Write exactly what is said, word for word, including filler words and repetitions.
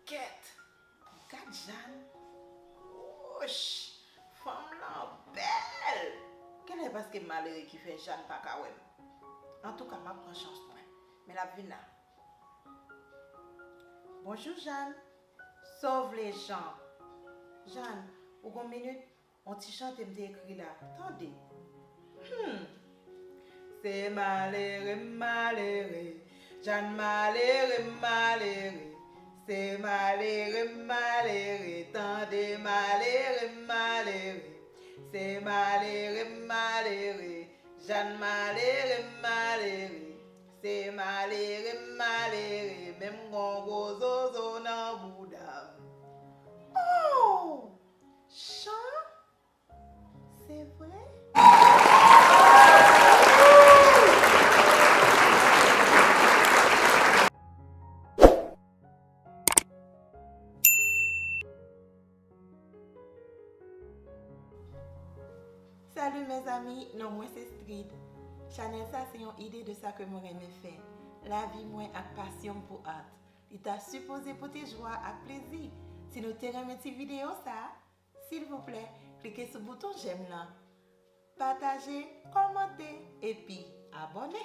Kèt! Gad Jàn! Wouch! Fanm lan bèl! Genlè paske m malere ki fè Jàn pa ka wè m. Antouka, m ap pran chans mwen. Men l ap vin la. Bonjou, Jàn. Sa w vle, Jan? Jàn, ou gon minit? On ti chante m te ekri la. Tande. Hmm. Se malere m malere, Jàn malere m malere. Se malere m malere, tande malere m malere. Se malere m malere, Jàn malere m malere. Se malere m malere, men m gon gwo zozo nan bouda m. Oh! Jan? Se vre? Salut mes amis, non mwen se Strid. Chanèl sa se yon ide de sa ke mwen renmen fè. Lavi mwen ak pasyon m pou art. Li ta sipoze pote jwa ak plezi. Si nou te renmen ti videyo sa, silvouplè, klike sou bouton j'aime lan. Pataje, kòmante, epi abòne.